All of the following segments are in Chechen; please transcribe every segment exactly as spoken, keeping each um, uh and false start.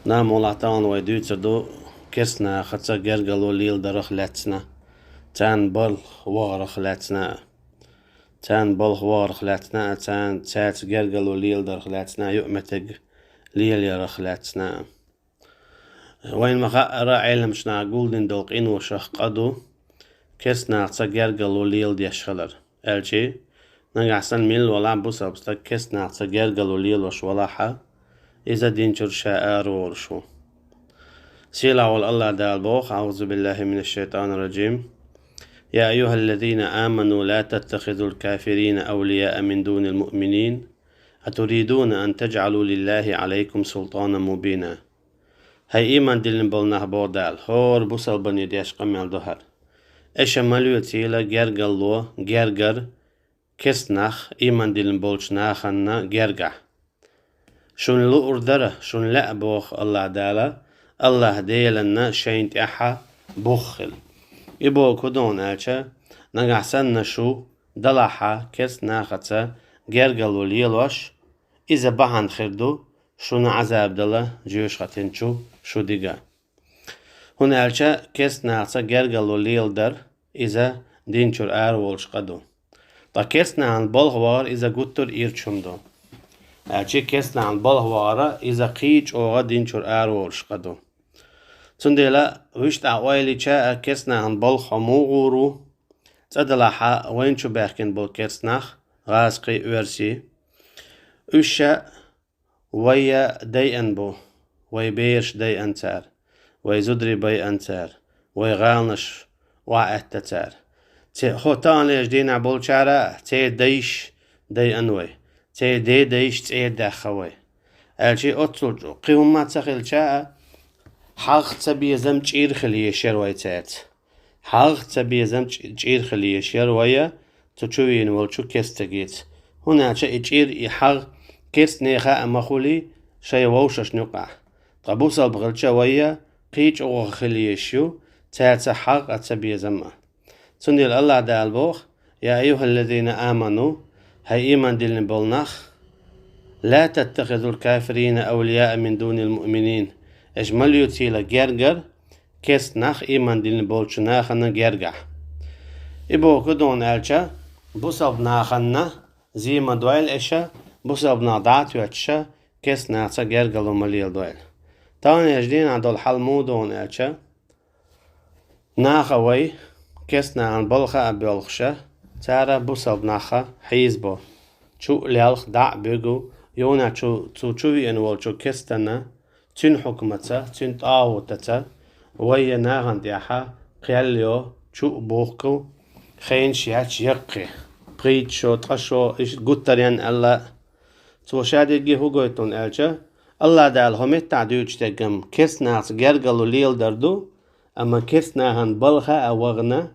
Наха муьлхха тахана вай дуьйцур ду керста нахаца гергарло леладарах лаьцна, царна балха вахарах лаьцна, царна балха вахарах лаьцна, царна, цаьрца гергарло леладарах лаьцна, юкъаметтиг лелаярах лаьцна. Вайна ма-хаъара, Ӏеламнаха гулдина долу къиношах къа ду керста нахаца гергарло леладеш хилар. Аьлча, нагахь санна милла валахь бусалба стаг керста нахаца гергарло лелош валахьа, иза дин чуьра ша араволуш ву. Сийлахь волу АллахӀ Дала боху: أعوذ بالله من الشيطان الرجيم. يا أيها الذين آمنوا لا تتخذوا الكافرين أولياء من دون المؤمنين أتريدون أن تجعلوا لله عليكم سلطانا مبينا. ХӀай ийман диллина болу нах, боху Дала, хӀора бусалбане деш къамел ду хӀара. Аша ма лоьцийла гергарло, гергар, керста нах, ийман диллина болчу нахана гергахь. Шуна луур дара, шуна лаьа, боху АллахӀ Дала, АллахӀ Деланна шайна тӀаьхьа бух хила. И бохург хӀун ду аьлча, нагахь санна шу далахьа керста нахаца гергарло лелош, иза бахьана хир ду шуна Ӏазаб дала жоьжахатин чу шу дига. ХӀунда аьлча керста нахаца гергарло леладар, иза дин чуьра араволуш къа ду. Ткъа керста нахана балха вахар иза гуттар а ирча хӀума ду. Аьлча керста нахана балха вахара иза кхин а чӀогӀа дин чуьра араволуш къа ду. Цундела вуьшта а ойла йича а керста нахана балха хьо муха гӀур ву? ЦӀа далахьа вайна чу баьхкина болу керста нах, гӀазкхий, оьрсий. Уьш ша вай дайъина бу, вай бераш дайъина цара, вай зударий байъина цара, вай гӀаланаш охьаэттина цара. Церан хӀокху таханлерчу дийнахь болчара а церан дайша дайъина вай, церан дедайша цӀера даьхна вай. Аьлча оццул чӀогӀа кхин хӀумма а ца хилча а, хьагӀ ца безам чӀир хила езаш яра вай цаьрца. ХьагӀ ца безам чӀ-, чӀир хила езаш яра вай цу чу вийна волчу керста стагеца. ХӀунда аьлча и чӀир, и хьагӀ керста нехан а ма хуьлий шайн вовшашна юкъахь. Ткъа бусалба хилча вай кхин а чӀогӀа хила езаш ю, цаьрца хьагӀ а ца безам а. Цундела АллахӀ Дала боху: يا أيها الذين آمنوا, хӀай ийман диллина болу нах, لا تتخذوا الكافرين أولياء من دون المؤمنين. Аша ма лоьцийла гергар, керста нах ийман диллина болчу нахана гергахь. И бохург хӀун ду аьлча, бусалба нахана зе ма дойла аша, бусалба нах дӀа а тоьттуш, керста нахаца гергарло ма леладойла. Таханлерчу дийнахь долу хьал муха ду аьлча, наха вай керста нахана балха а боьлхуш, цара бусалба нахана хьийзабо, чу а лелха, дӀа а буьгу, юха а чу, цу чу веана волчу керстана, цуьнан хьукмаца, цуьнан тӀагӀутаца вай нахана тӀехь кхел йо, чу а бухку, хенаш яц яккхий, пхийтта шо, ткъа шо, иштта гуттар а аьлла. Цо ша дерриге хӀун гойту аьлча, АллахӀ Дала хӀокху меттехь дуьйцуш дерг-м керста нахаца гергарло леладар ду, амма керста нахана балха а вахана,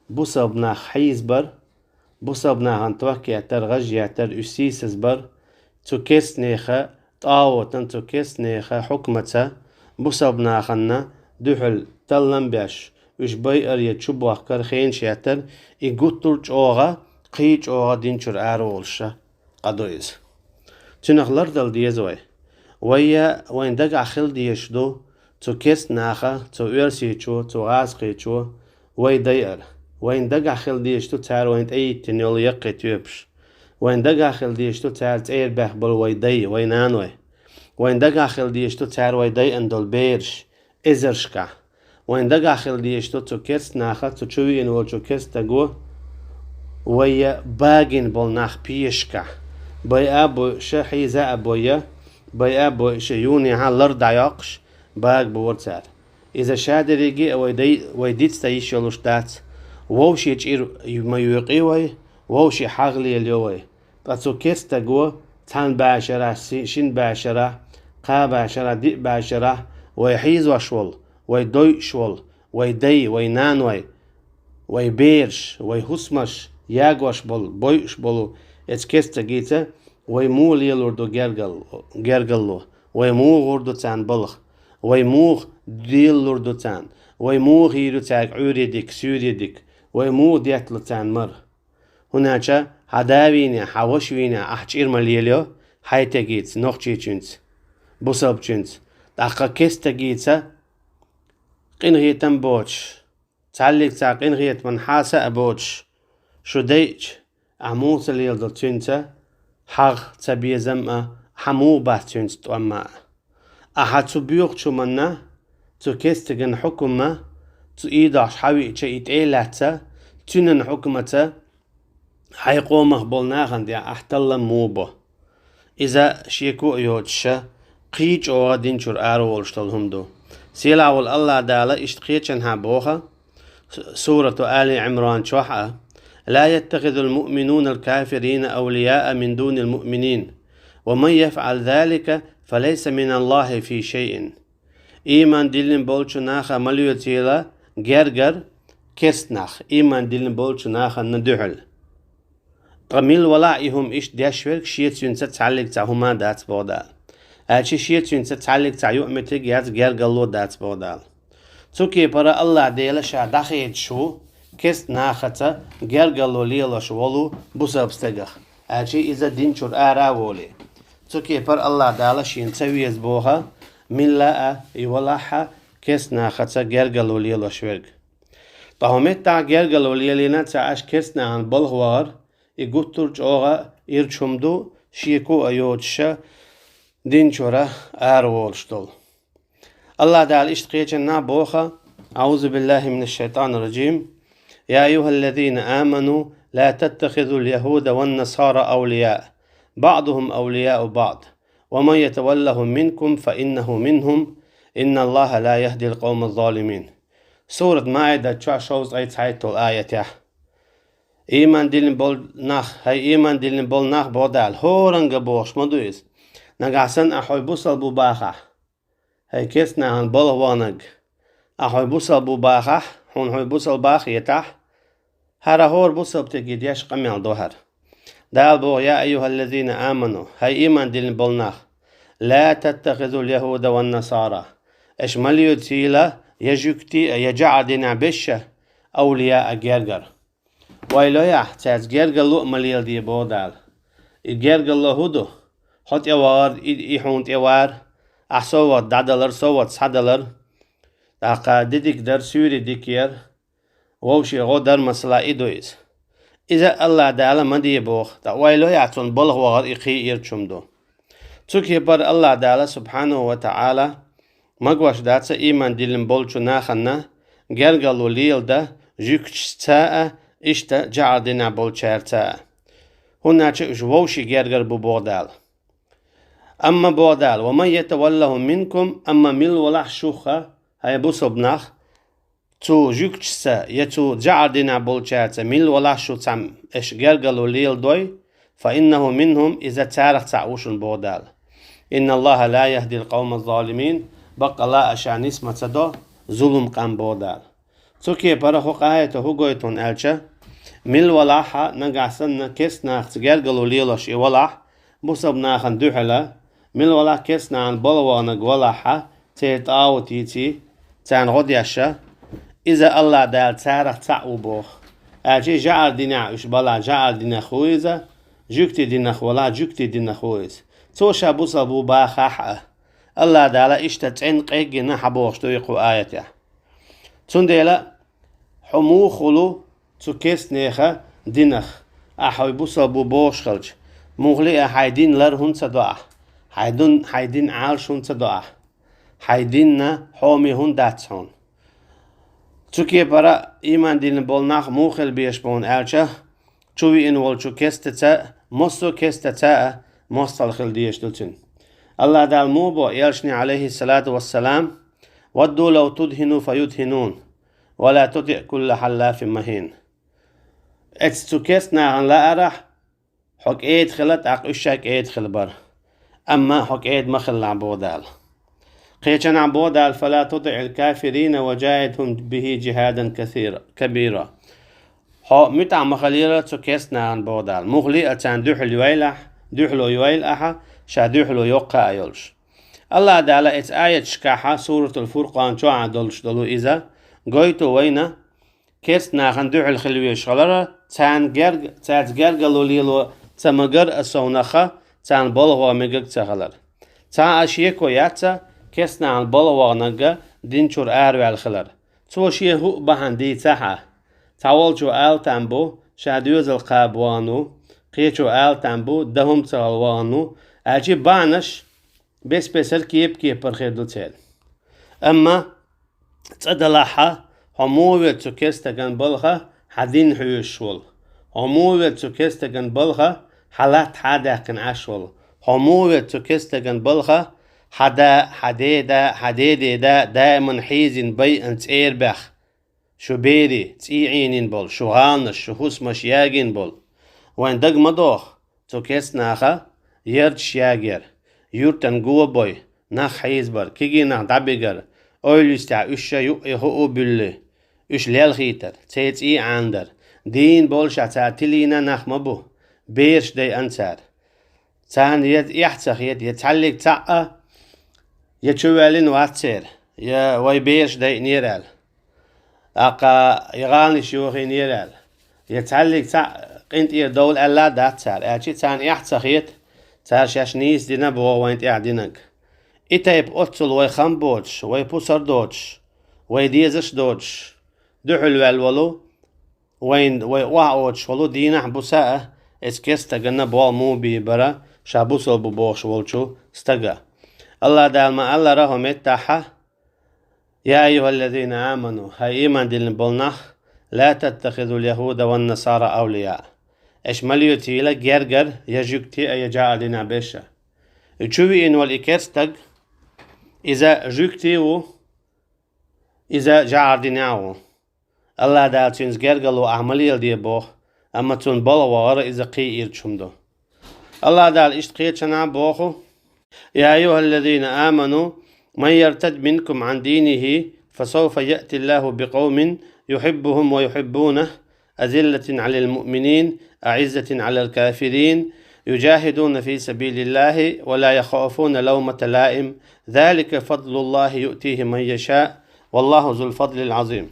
бусалба нах хьийзабар, бусалба нахана ток еттар, гӀаж еттар, уьш сийсазбар, цу керста нехан тӀагӀутан, цу керста нехан хьукмаца бусалба нахана дуьхьал таллам беш, уьш байар я чу бохкар, хенаш еттар, и гуттар а чӀогӀа, кхин а чӀогӀа дин чуьра араволуш къа ду иза. Цуьнах лардала деза вай. Вай, вайн дагахь хила дезаш ду цу керста наха, цу оьрсичо, цу гӀазкхичо вай дайар. Вайн дагахь хила дезаш ду цара вайна тӀеиттина йолу яккхий тоьпаш. Вайн дагахь хила дезаш ду цара цӀера баьхна болу вай дай, вай наной. Вайн дагахь хила дезаш ду цара вай дайъина долу бераш эзаршкахь. Вайн дагахь хила дезаш ду цу керста наха, цу чу веана волчу керста стага вай багийна болу нах пешашкахь. Байа а бойуш, хьийза а бойуш, байа а бойуш, юханехьа лар дӀайоккхуш, бага бора цара. Иза ша дерриге а вай дай, вай дицдан йиш йолуш дац. Вовшийн чӀир ма йоькъий вай, вовшийн хьагӀ лелайо вай. Ткъа цу керста стага цхьана бӀешарахь, ши-, шина бӀешарахь, кхаа бӀешарахь, диъ бӀешарахь вай хьийзош волу, вай дойуш волу, вай дай, вай наной, вай бераш, вай хӀусамаш ягош болу, бойуш болу эцу керста стагица вай муха лелор ду гергал-, гергарло, вай муха гӀур ду царна балха, вай муха делалур ду царна, вай муха йийр ю цаьрга Ӏуьйре дика, суьйре дика, вай муха детталу царна мара. ХӀунда аьлча хьан да вийнехь, хьан ваша вийнехь ахь чӀир ма лелайо хьайн стагица, нохчичуьнца, бусалбачуьнца. ТӀаккха керстагица къинхетам боцуш, цхьаллиг цхьа къинхетаман хьаса а боцуш, шу дайча, ахьа муха ца леладо цуьнца хьагӀ, цабезам а, хьан муха бац цуьнца тӀом а? Ахьа цу боьхачу хӀуманна, цу керстаган хьукумна, цу ийдахьаш хьавиъча и тӀе а лаьцна, цуьнан хьукмаца хьайн къомах болу нахана тӀехь ахьа таллам муха бо? Иза шеко а йоцуша, кхин чӀогӀа дин чуьра араволуш долу хӀума ду. Сийлахь волу АллахӀ Дала иштта кхечанхьа боху, Сурату Али Ӏимран чохь а: «Ла яттахизул муъминуна ал-кафирина авлияа мин дунил муъминин, ва ман яфъал залика, фа лайса мин Аллахи фи шайин». Ийман диллина болчу наха ма лоьцийла гергар керст нах, ийман диллина болчу нахана дуьхьал. Ткъа мила валахь и хӀума иштта деш верг шен цуьнца цхьаллиг цхьа хӀума дац боху Дала. Аьлча шен цуьнца цхьаллиг цхьа юкъаметтиг яц, гергарло дац боху Дала. Цу кепара АллахӀ Дела ша дӀахедаш ву керст нахаца гергарло лелош волу бусалба стагах. Аьлча иза дин чуьра ара а волий. Цу кепара АллахӀ Дала шена ца веза боху, милла а и валахь а керст нахаца гергарло лелош верг. Ткъа хӀун меттахь гергарло лелийна ца Ӏаш керст нахана балха вахар, и гуттар а чӀогӀа ирча хӀума ду, шеко а йоцуша дин чуьра араволуш долу. АллахӀ Дала иштта кхечанна боху: «Аузу биллахи минаш шайтанир раджим. Я айюхаллазина аману, ла таттахизул яхуда ван насара авлияа, баъдухум авлияу баъд, ва ман ятаваллахум минкум, фа иннаху минхум, инна Аллаха ла яхдил къавмаз залимин». Сурат Маида чохь шовзткъе цхьайтталгӀа аятехь. Ийман диллина болу нах, хӀай ийман диллина болу нах, боху Дала, хӀоранга бохуш ма ду иза. Нагахь санна ахьа хьой бусалба ву бахахь, хӀай керст нахана балха ваханарг, ахьа хьой бусалба ву бахахь, хьуна хьой бусалба а хетахь, хӀара хӀора бусалба стаге деш къамел ду хӀара. Дала боху: «Я айюхаллазина аману, хӀай ийман диллина болу нах, ла таттахизул яхуда ван насара». Аша ма лоьцийла я жуьгти а, я жаӀар динехь берш а авлияа гергар. Ойла йо ахь, цаьрца гергарло а ма леладе боху Дала. И гергарло хӀун ду? Хьо тӀе вахар, и, и хьуна тӀе вар, ахьа совгӀат дӀадалар, совгӀат схьадалар, тӀаккха дидиг дар, суьйре дика яр, вовше гӀо дар, масала, и ду иза. Иза АллахӀ Дала ма де боху, ткъа ойла йо ахь, цунна балха вахар и кхин ирча хӀума ду. Цу кепара АллахӀ Дала субхьанаху ва таӀала магош дац ийман диллина болчу нахана гергарло леладан жуьгташца а, иштта жаӀар динехь болчаьрца а. ХӀунда аьлча уьш вовшийн гергар бу боху Дала. Амма боху Дала: «Ва ман ятаваллахум минкум», амма мила валахь шух а, хӀай бусалба нах, цу жуьгташца я цу жаӀар динехь болчаьрца мила валахь шу цхьаъ аша гергарло леладой, фа иннаху минхум, иза царах цхьаъ ву шуна боху Дала. Инна Аллаха ла яхдил къавмаз залимин, баккъала а ша нисма ца до зулам къам боху Дала. Цу кепара хӀокху аято хӀун гойту хьуна аьлча, мила валахь а нагахь санна керст нахаца гергарло лелош и валахь, бусалба нахана дуьхьала, мила валахь керст нахана балха ваханарг валахь а, церан тӀагӀут йийций, царна гӀо деш а, иза АллахӀ Дала царах цхьаъ ву боху. Аьлча и жаӀар динехь уьш балахь жаӀар динах ву иза, жуьгти динах валахь жуьгти динах ву иза. Цо ша бусалба ву бахахь а. АллахӀ Дала иштта цӀена къеггина хьан бохуш ду и кху аятехь. Цундела хьо муха хуьлу цу керст нехан динах, ахьа хьой бусалба ву бохуш хилча, муххале а хьайн дин лар хӀунда ца до ахь, хьайн дин, хьайн дин Ӏалаш хӀунда ца до ахь, хьайн динна хьоме хӀунда дац хьуна? Цу кепара ийман диллина болу нах муха хила безаш бу хьуна аьлча, чу веана волчу керстаца, массо а керстаца а мостагӀа хила дезаш ду цуьнан. АллахӀ Дала муха бо элчане, Ӏалайхиссалату вассалам: «Вадду лав тудхину фа юдхинун, ва ла тутиъ кулла хьаллафин махин». Эцу цу керст нахана лаарахь, хьо кӀеда хила, тӀаккха уьш ша кӀеда хила бара. Амма хьо кӀеда ма хилалахь боху Дала. Кхечанхьа боху Дала: «Фа ла тутиъил кафирина ва жахидхум бихи жихадан касира, кабира». Хьо муьтӀахь ма хилийла цу керст нахана боху Дала. Муххале а царна дуьхьал йойла ахь, дуьхьало йойла ахьа, ша дуьхьало йоккха а йолуш. АллахӀ Дала эцу аяташкахьа, Суратул Фуркъан чохьа долуш долу иза, гойту вайна, керст нахана дуьхьал хила везаш хилар, царна герг-, цаьрца гергарло лело ца магар а совнаха, царна балха ваха мегар ца хилар. Цхьа а шеко яц, керстанахьал балха ваханарг дин чура араваьлла хилар. Цо шен хӀуъа бахьана дийцахь а. Цхьаволчо ала там бу, ша доьзал кхаба вахана ву, кхечо ала там бу, дан хӀума ца хилла вахана ву, аьлча бахьанаш бес-бесара кеп-кепара хир ду церан. Амма цӀа далахь а, хьо муха веза цу керстаган балха, хьан дин хьоьшуш волу? Хьо муха веза цу керстаган балха, хьан латта хьадаьккхина Ӏаш волу? Хьо муха веза цу керстаган балха, хьан да, хьан деда, хьан дедеда даиман хьийзина байина цӀера баьхна? Шу берий, цӀий Ӏийнийна болу, шу гӀаланаш, шу хӀусамаш ягийна болу. Вайн дага ма доху, цу керстанаха ярташ ягар, юьртан го бой, нах хьийзабар, кегий нах дӀабигар, ойла йистехь уьш ша юкъе хӀуъу буьллий, уьш лелхийтар, церан цӀий Ӏанадар. Дийна болушехь цара тилийна нах ма бу, бераш дайъина цара. Царна я эхь ца хета, я цхьаьллиг цхьаъ а, я чу ваьллина вац церан, я вай бераш дайъинера аьлла. ТӀаккха я гӀаланаш йохийнера аьлла. Я цхьаьллиг цхьаъ къинтӀера довла аьлла а дац цара, аьлча царна эхь ца хета, цара шаьш нийса дина боху вайн тӀехь динарг. И тайпа оццул вай хам боцуш, вай пусар доцуш, вай дезаш доцуш, дуьхьал ваьлла волу, вайн, вай охьаоцуш волу дийнахь буса а, эцу керстаганна болх муха бийр бара ша бусалба бу бохуш волчу стага. АллахӀ Дала ма-аллара хӀокху меттахь: «يا أيها الذين آمنوا», хӀай ийман диллина болу нах, «لا تتخذوا اليهود والنصارى أولياء». Аша ма лоьцийла гергара я жуьгти а, я жӀар динехь берш а. И чу веана волу и керстаг, иза жуьгти а ву, иза жӀар динехь а ву. АллахӀ Дала цуьнца гергарло ахь ма леладе боху, амма цунна балха вахар иза кхин ирча хӀума ду. АллахӀ Дала иштта кхечанхьа боху: «يا أيها الذين آمنوا من يرتد منكم عن دينه فسوف يأتي الله بقوم يحبهم ويحبونه أذلة على المؤمنين أعزة على الكافرين يجاهدون في سبيل الله ولا يخافون لومة لائم ذلك فضل الله يؤتيه من يشاء والله ذو الفضل العظيم».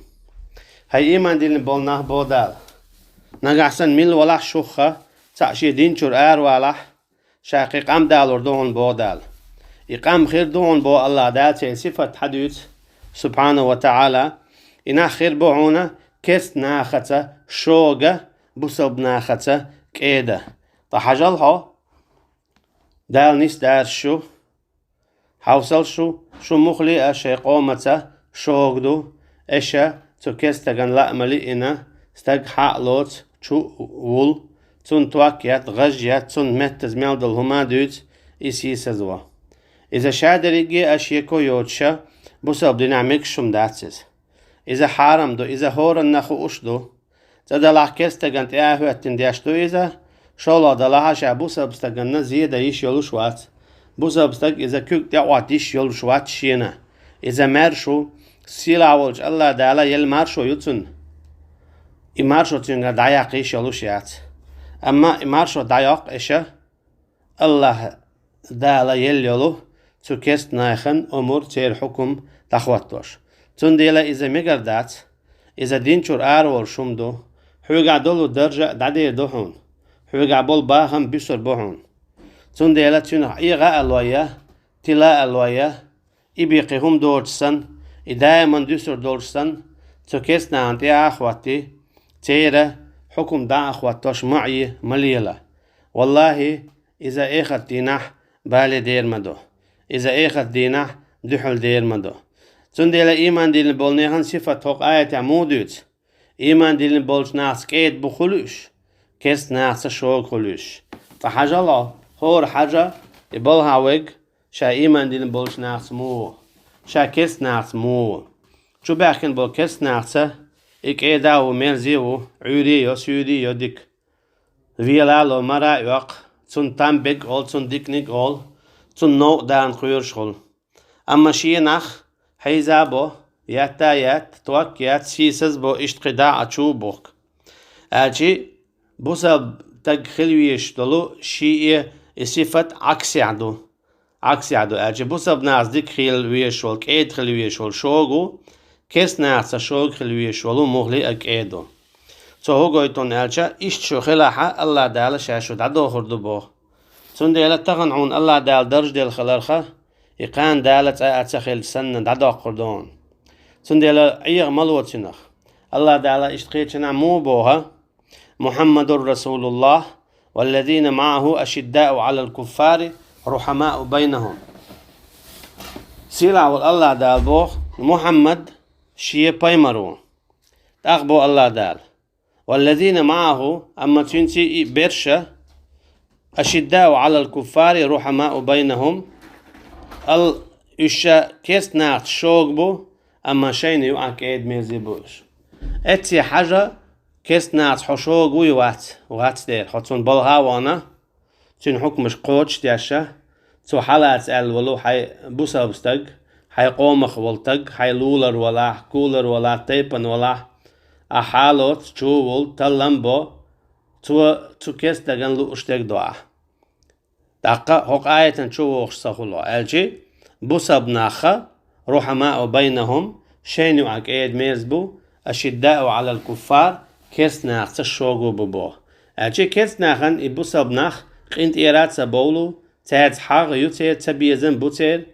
ХӀай ийман диллина болу нах, боху Дала, нагахь санна милла валахь шух а, цхьаъ шен дин чуьра аравалахь, ша кхин къам далур ду хьуна, боху Дала. И къам хир ду хьуна, боху АллахӀ Дала, церан сифат хьадуьйцу, субхьанаху ва таӀала, и нах хир бу хьуна керста нахаца шога, бусалба нахаца кӀеда. Ткъа хьажал хьо, Дала нисдарш шу, хьовсал шу, шу муххале а шайн къомаца шога ду, аша цу керстаган лаа ма лиъина, стаг хьа а лоцу, чу а вуьллу, цунна ток етта, гӀаж етта, цунна меттаза мел долу хӀума а дуьйцу, и сийсазван. Иза ша дерриге а шеко йоцуша, бусалба динехь мегаш хӀума дац иза. Иза хьарам ду, иза хӀоранна хууш ду. ЦӀа далахь керстаган тӀе а хӀоьттина деш ду иза, шолгӀа далахь а ша бусалба стаганна зе дан йиш йолуш вац. Бусалба стаг иза куьг тӀеӀотта йиш йолуш вац шена. Иза маьрша ву, сийлахь волчу АллахӀ Дала елла маршо ю цунна. И маршо цуьнгара дӀаяккха йиш йолуш яц. Амма и маршо дӀайоккху аша, АллахӀ Дала елла йолу цу керста нахана омра, церан хьукум дӀахӀоттош. Цундела иза мегар дац, иза дин чуьра араволуш хӀума ду, хьоьгахь долу даржа а дӀадер ду хьуна, хьоьгахь болу бахам буьсур бу хьуна. Цундела цуьнах Ӏеха а лой, тила а лой, и бен кхин хӀума доцуш санна, и даиман дуьсур долуш санна, цу керста нахана тӀе а хӀоттий, церан хьукум дӀа а хӀоттош ма Ӏе, ма лела. ВаллахӀи, иза эхарт дийнахь бале дер ма ду. Иза эхарт дийнахь дуьхьал дер ма ду. Цундела ийман диллина болу нехан сифат хӀокху аятехь муха дуьйцу? Ийман диллина болчу нахаца кӀеда бу хуьлу уьш, керста нахаца шога хуьлу уьш. Ткъа хьажал хьо, хӀора хьажа, и балхахь верг ша ийман диллина болчу нахаца муха ву, ша керста нахаца муха ву. Чубаьхкина болу керста нахаца и кӀеда а ву, мерза а ву, Ӏуьйре а йо, суьйре а йо дика. Вела а ло, мара а йоккху, цунна там бег а олу, цунна диканиг а олу, цунна новкъа дарна кхоьруш хуьлу. Амма шен нах хьийза а бо, етта а етта, ток а етта, сийсаз а бо, иштта кхин дӀа а чу а бухку. Аьлчи бусалба стаг хила везаш долу шиъ и сифат Ӏаксехь ду. Ӏаксехь ду аьлча, бусалба нахаца дика хила везаш волу, кӀеда хила везаш волу шога ву, керста нахаца шога хила везаш волу муххале а кӀеда ву. Цо хӀун гойту аьлча, иштта шу хилахь, АллахӀ Дала ша шу дӀадохур ду боху. Цундела тахана хьуна АллахӀ Дала даржа делла хиларх, И кхана Дала цӀа а ца хилча санна дӀадоккхур ду хьуна. Цундела Ӏеха ма ло цунах. АллахӀ Дала иштта кхечанахь муха боху: «محمد رسول الله والذين معه أشداء على الكفار رحماء بينهم». Сийлахь волу АллахӀ Дала боху: Мухьаммад шен пайхамар ву. ТӀаккха боху АллахӀ Дала: «والذين معه», амма цуьнца и берш, «أشداء على الكفار رحماء بينهم», ал уьш ша керста нахаца шога бу, амма шайна юкъахь кӀеда-мерза бу уьш. Эццехь хьажа, керста нахаца хьо шога вуй, вац, вац дера, хьо цунна балха а вахана, цуьнан хьукмаш кхочушдеш, цо хьалаца аьлла волу хьайн бусалба стаг, хьайн къомах волу стаг, хьайн лулара валахь, кулара валахь, тайпана валахь, ахь хьалоцу, чу а волу, таллам а бо, цо цу керста стагана лууш дерг до ахь. ТӀаккха хӀокху аятан чу вогӀуш ца хуьлу, аьлчи, бусалба нахха, «رحماء بينهم», шайна юкъахь кӀеда-мерза бу, «أشداء على الكفار», керста нахаца шога бу боху. Аьлчи, керста нахана и бусалба нах къинтӀера а ца бовлу, цаьрца хьагӀ ю церан, цабезам бу церан,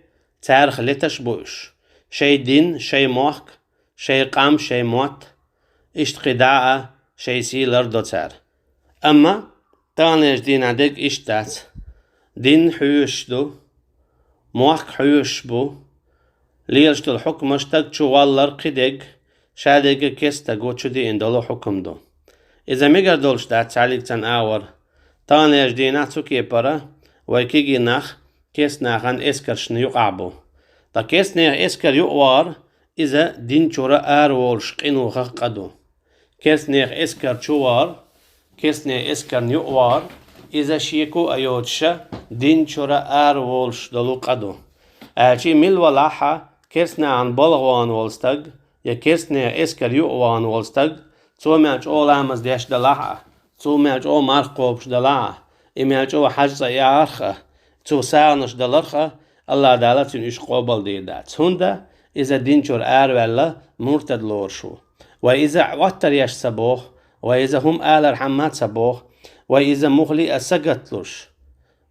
царах леташ а бу уьш. Шайн дин, шайн мохк, шайн къам, шайн мотт, иштта кхидӀа а шайн сий лардо цара. Амма таханлерчу дийнахь дерг иштта дац. Дин хьоьжуш ду, мохк хьоьжуш бу, лелаш долу хьукмаш стаг чу валлар кхидерг, шадерг а керста стага чу деана долу хьукам ду. Иза мегар долуш дац цхьаьллиг цхьана агӀор. Таханлерчу дийнахь цу кепара вай кегий нах керста нахана эскаршна юкъахь бу. Ткъа керста нехан эскар юкъа вахар, иза дин чуьра араволуш къинхетамах къа ду. Керста нехан эскар чу вахар, керста нехан эскарна юкъа вахар, иза шеко а йоцуша дин чуьра араволуш долу къа ду. Аьлчи мила валахь а, керста нахана балха вахана волу стаг, я керста нехан эскар юкъа вахана волу стаг, цо мел чӀогӀа ламаз деш далахь а, цо мел чӀогӀа марха кхобуш далахь а, и мел чӀогӀа хьаьж цӀа яхарх а, цо сагӀанаш даларх а, АллахӀ Дала цуьнан уьш къобалдийр дац. ХӀунда иза дин чуьра араваьлла муртад лоруш ву. Вай иза Ӏоттар еш ца боху, вай иза хӀума алархьама ца боху, вай иза муххале а сагатлуш.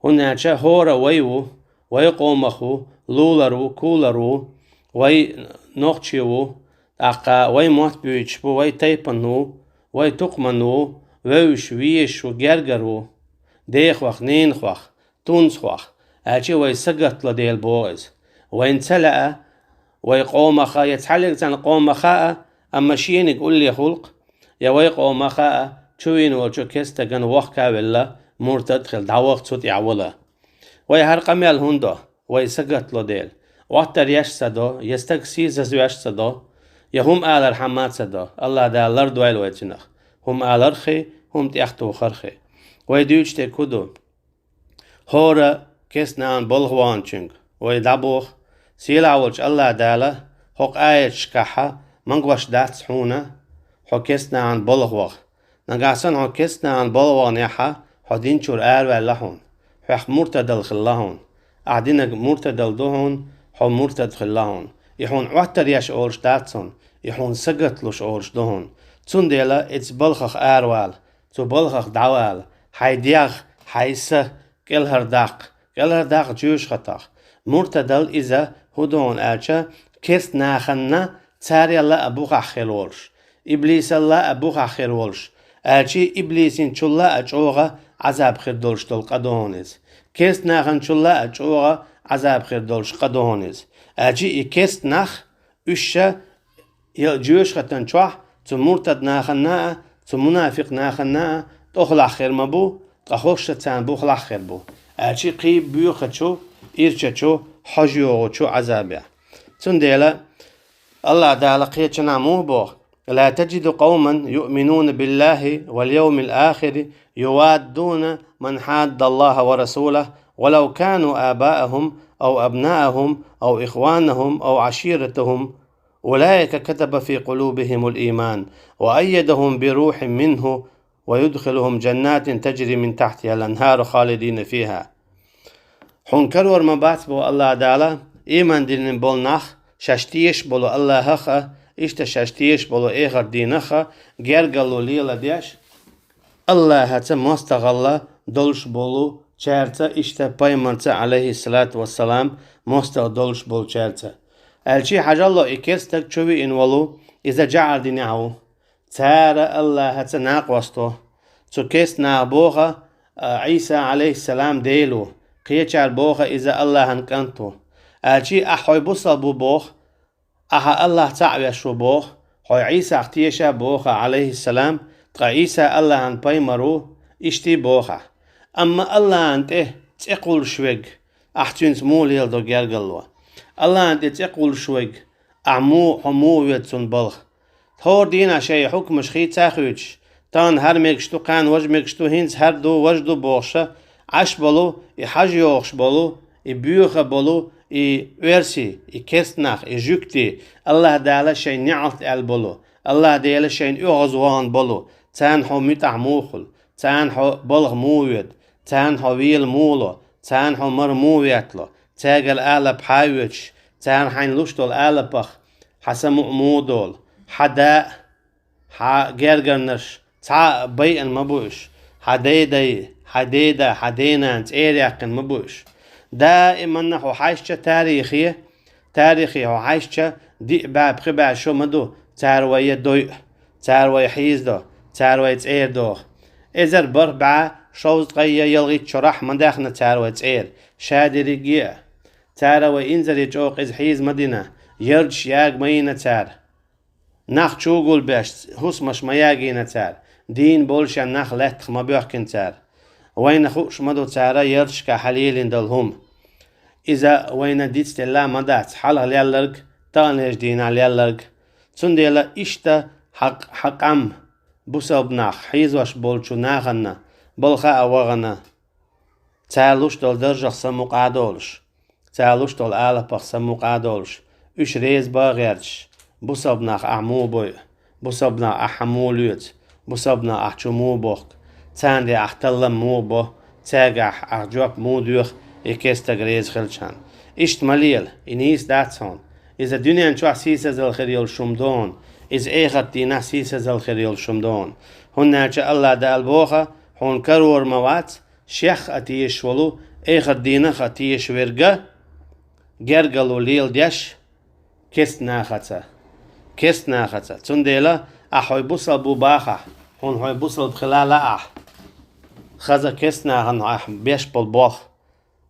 ХӀунда аьлча хӀора вай ву, вай къомах ву, лулар ву, кулар ву, вай нохчи ву, тӀаккха вай мотт буьйцуш бу, вай тайпана ву, вай тукхаман ву, вевзаш, везаш ву, гергара ву, дехах, ненахах, тунсхох, аьлчи вай сагатло дела боху иза. Вайна ца лаьа, вай къомах а, я цхьаьллиг цхьана къомах а, амма шениг уллехь гӀуллакх, я вай къомах а, чувийна волчу керста стагана вохка а велла, муртад хила, дӀаваха цу тӀехь вала. Вай хӀара къамел хӀунда до? Вай сагатло дела. Ӏоттар еш ца до, я стаг сийсазвеш ца до, я хӀума алархьама ца до. АллахӀ Дала лардойла вай цуьнах. ХӀума алархи, хӀума тӀехтохархи. Вай дуьйцуш дерг хӀун ду? ХӀора керста нахана балха ваханчуьнга вай дӀабоху, сийлахь волчу АллахӀ Дала хӀокху аяташкахь магош дац хьуна хьо керста нахана балха ваха. Нагахь санна хьо керста нахана балха ваханехь, хьо дин чуьра араваьлла хьуна, хьох муртадалла хилла хьуна. Ахь динарг муртадалла ду хьуна, хьо муртад хилла хьуна. И хьуна Ӏоттар еш олуш дац хьуна, и хьуна сагатлуш олуш ду хьуна. Цундела оцу балхах аравала, цу балхах дӀавала, хьайн дегӀ, хьайн са кӀелхьардаккха, кӀелхьардаккха жоьжахатех. Муртадалла иза хӀун ду хьуна аьлча, керста нахана царел а бухахь хир волуш, иблисал а бухахь хир волуш, аьлчи иблисанчул а чӀогӀа Ӏазаб хир долуш долу къа ду хьуна иза. Керста наханчул а чӀогӀа Ӏазаб хир долуш къа ду хьуна иза. Аьлчи и керста нах, уьш ша я жоьжахатан чохь цу муртад нахана а, цу мунафикъ нахана а тӀохлахь хир ма бу, ткъа хӀорш царна бухлахь хир бу, аьлчи кхин боьхачу, ирчачу, хьожа йогӀучу Ӏазабехь. Цундела АллахӀ Дала кхечанхьа муха боху: «لا تجد قوما يؤمنون بالله واليوم الآخر يوادون من حاد الله ورسوله ولو كانوا آباءهم أو أبناءهم أو إخوانهم أو عشيرتهم أولئك كتب في قلوبهم الإيمان وأيدهم بروح منه ويدخلهم جنات تجري من تحتها الأنهار خالدين فيها». Хьуна карор ма бац боху АллахӀ Дала, ийман диллина болу нах, шаьш тешаш болу АллахӀах а, иштта шаьш тешаш болу эхарт дийнах а гергарло леладеш, АллахӀаца мостагӀалла долуш болу царца, иштта пайхамарца, алейхиссалату вассалам, мостагӀа долуш болчаьрца. Аьлча хьажал, и керста стаг чу веана волу, иза жаӀар динехь ву. Цара Аллахьаца накъост ву. Цу керста наха боху, а, Ӏийса, алейхиссалам, Дела ву. Кхечара боху, иза Аллахьан кӀант ву. Аьлча ахь хьо бусалба ву боху, ахьа Аллахь цхьаъ веш ву боху, хьо Ӏийсах теша боху, алейхиссалам, ткъа Ӏийса Аллахьан пайхамар ву, иштта боху. Амма Аллахьан тӀе цӀе кхуллуш верг, ахь цуьнца муха леладо гергарло? Аллахьан тӀе цӀе кхуллуш верг, ахь муха, хьо муха ведо цунна балха? ХӀора дийнахь шайн хьукмаш хийца а хуьйцуш, тахана хӀара мегаш ду, кхана важа мегаш ду, хӀинца хӀара ду, важа ду бохуша, Ӏаш болу, и хьажа йохуш болу, и боьха болу, и оьрсий, и керста нах, и жуьгтий, Аллахь Дала шайн неӀалт аьлла болу, Аллахь Дела шайна оьгӀазвахана болу, царна хьо муьтӀахь муха хуьлу, царна хьо балха муха ведо, царна хьо вела муха ло, царна хьо мара муха веттало, цаьргара алапа хьан а оьцуш, царна хьайна луш долу алапах хьан самукъа муха долу, хьан да а, хьан гергарнаш цхьа а байина ма бу уьш, хьан дайдай, хьан дайда, хьан дайнана цӀера яьккхина ма бу уьш. Даиманна хьо хьаьжча тарихе, тарихе хьо хьаьжча, диъ бӀе, пхи бӀе шо ма ду, цара вай я дойу, цара вай хьийзадо, цара вай цӀера доху. Эзар бархӀ бӀе шовзткъе ялхитта шарахь ма даьхна цара вай цӀера, ша дерриге а. Цара вай инзаре чӀогӀа иза хьийза ма дина, ярташ яга ма йина цара. Нах чу гулбеш, хӀусамаш ма ягийна цара, дийна болушшехь нах лаьттах ма боьхкина цара. Вайна хууш ма ду цара ярташкахь хьалелийна долу хӀума. Иза вайна дицделла а ма дац, хьалха лелларг, таханлерчу дийнахь лелларг. Цундела иштта хьан, хьан къам, бусалба нах, хьийзош болчу нахана балха а вахана, цара луш долу даржах самукъа а долуш, цара луш долу алапах самукъа а долуш, уьш реза бан а гӀерташ, бусалба нах ахь муха бойу, бусалба нах ахь хьан муха лоьцу, бусалба нах ахь чу муха бохку, царна де ахь таллам муха бо, цаьргахь ахь жоп муха доьху, и керста стаг реза хилчхьана. Иштта ма лела, и нийса дац хьуна. Иза дуьнен чохь сийсазалла хир йолуш хӀума ду хьуна, иза эхарт дийнахь сийсазалла хир йолуш хӀума ду хьуна. ХӀунда аьлча Аллахь Дала боху, хьуна карор ма вац, шех а тешаш волу, эхарт дийнах а тешаш верг а гергарло леладеш керста нахаца. Керста нахаца. Цундела ахь хьо бусалба ву бахахь, хьуна хьо бусалба хила лаахь, хаза керста нахана ахь беш болу болх,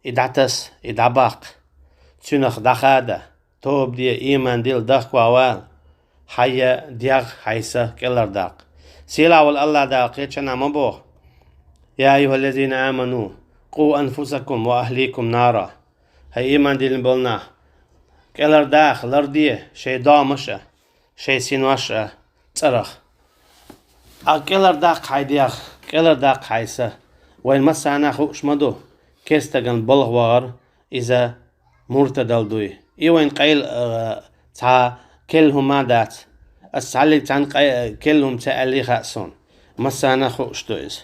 и дӀатаса, и дӀабаккха, цуьнах дӀахада, тоба де, ийман дилла, дахка вала, хьан я дегӀ, хьайн са кӀелхьардаккха. Сийлахь волу Аллахь Дала кхечанхьа ма боху: «Я айюхаллазина аману, къу анфусакум ва ахликум нара». ХӀай ийман диллина болу нах, кӀелхьардаха, ларде шайн домаш а, шайн синош а цӀарах. Ахь кӀелхьардаккха хьайн дегӀ, кӀелхьардаккха хьайн са. Вайн массарна а хууш ма ду, керста стагана балха вахар, иза муртадал дуй. И вайн къайла, а, цхьа керла хӀума а дац. Ас цхьаллиг цхьаьна къай-, керла хӀума ца аьллий хаьа суна. Массарна а хууш ду иза.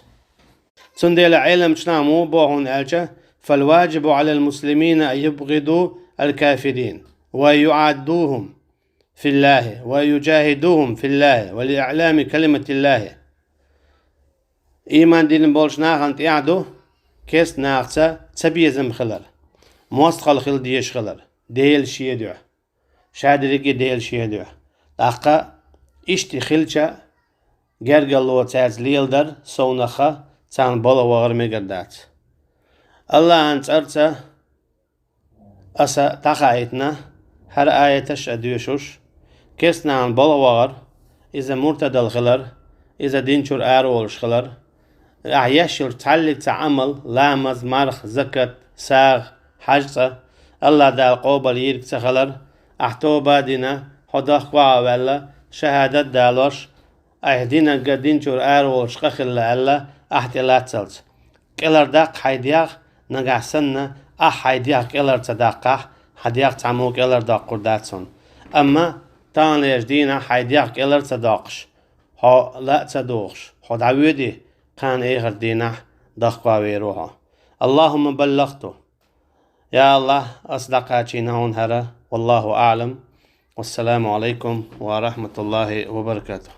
Цундела Ӏеламчу наха муха боху хьуна аьлча: «Фалваджибу Ӏалал муслимина ан юбгӀиду ал-кафирин, ва юӀаддухум филлахи, ва юджахидухум филлахи, ва лииӀлами калиматиллахи». Ийман диллина болчу нахана тӀехь ду керста нахаца цабезам хилар, мостагӀалла хила дезаш хилар, Делан шен дуьхьа, ша дерриге а Делан шен дуьхьа. ТӀаккха иштта хилча, гергарло цаьрца леладар, совнаха царна балха вахар мегар дац. Аллахьан цӀарца аса дӀахаийтина, хӀара аяташ а доьшуш, керста нахана балха вахар, иза муртадал хилар, иза дин чуьра араволуш хилар, ахь еш йолчу цхьаллиг цхьа Ӏамал, ламаз, марха, закат, сагӀа, хьаьж цӀа, Аллахь Дала къобал йийриг ца хилар, ахь тоба а дина, хьо дахка ваха а ваьлла, шахӀадат а далош, ахь динагга дин чуьра араволуш къа хилла аьлла, ахь тӀелаццалц. КӀелхьардаккха хьайн дегӀ, нагахь санна, ахь хьайн дегӀ кӀелхьара ца даккхахь, хьан дегӀ цхьаммо кӀелхьардоккхур дац хьуна. Амма таханлерчу дийнахь хьайн дегӀ кӀелхьара ца доккхуш, хьо ла а ца духуш, хьо дӀавоьдий, кхана эхарт дийнахь дахка ван вер ву хьо. Аллахумма баллахту. Я Аллахь, ас дӀакхачийна хьуна хӀара. Валлаху аӀлам. Вассаламу Ӏалайкум ва рахматуллахи ва баракатух.